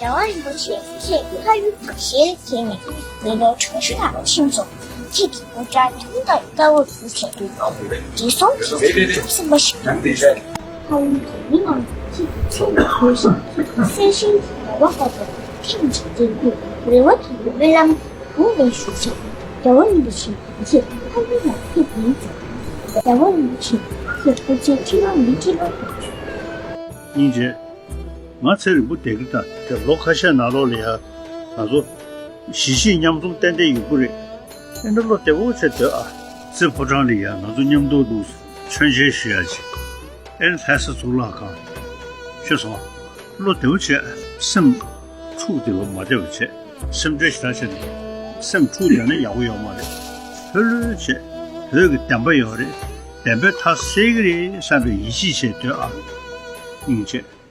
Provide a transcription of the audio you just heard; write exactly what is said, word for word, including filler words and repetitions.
རྒྱལ་བ་རིན་པོ་ཆེ་ཁྱེད་ཕ་ཡུལ་དགའ་ཞལ་གྱིས་ཉེ་བའི་ལོ་གྲོང་ཚོ་ནང་ཕྱིན་སོང་། ཁྱེད་ཀྱི་སྐུ་དྲག་ཐུགས་དམ་དཀའ་བ་བཞུགས་ཟེར་དུས། བགྲེས་སོང་གི་ཐུགས་སེམས་པ་ཞིག་དང་། ཕ་ཡུལ་གྱི་མི་རྣམས་ཁྱེད་ཀྱི་ཚེ་ལ་འཁོར་ཞིང་གསལ་ཤིང་གི་ར་བ་ལྟ་བུ་ཐིམ་ཅིང་འཛིན་དུས། རེ་བ་དང་སྨོན་ལམ་དགུང་ལས་ཞུ་ཞིང་རྒྱལ་བ་རིན་པོ་ཆེ་ཁྱེད་ཕ་ཡུལ་ལ་ཕེབས་ཡིན་ཟེར། རྒྱལ་བ་རིན་པོ་ཆེ་ཁྱེད་སྐུ་ཚེ་ཁྲི་ལོ་ཉི་ཁྲི་ལོ། སྙིང་རྗེ། ང་ཚེ་རིང་པོ་བསྡད་ཀྱི་ད་དེ་ལོ་ཁ་ཤས་ནང་ལོགས་ལ་ཡ་ང་ཚོ་གཞིས་བྱེས་མཉམ་འཛོམས་ཏན་ཏན་ཡོང་གི་རེད། ཨེ་འདྲ་བློ་བདེ་པོ་བྱས་སྡོད་ཨ། རྩེ་ཕོ་བྲང་ལ་ཡ་ང་ཚོ་མཉམ་དུ་འདུག་མཆོད་མཇལ་ཞུ་ཡ་ཅིག་ཨེ་ལྷ་ས་གཙུག་ལག་ཁང་། ཤེས་སོང་། བློ་བདེ་པོ་བྱས། སེམས་འཁྲུག་བསྡད་པ་མ་བསྡད་པ་བྱས། སེམས་ཁྲལ་ཞེ་དྲག་བྱས་ནས་སེམས་འཁྲུག་བསྡད་ན་ཡག་པོ་ཡོད་མ་རེད། ལྷོད་ལྷོད་བྱས། བོད་ཀྱི་བདེན་པ་ཡོད་རེད། བདེན་པའི་མཐའ་གསལ་གྱི་རེད་བསམ་པའི་ཡིད་ཆེས་བྱས་སྡོད་ཨ། སྙིང་རྗེ།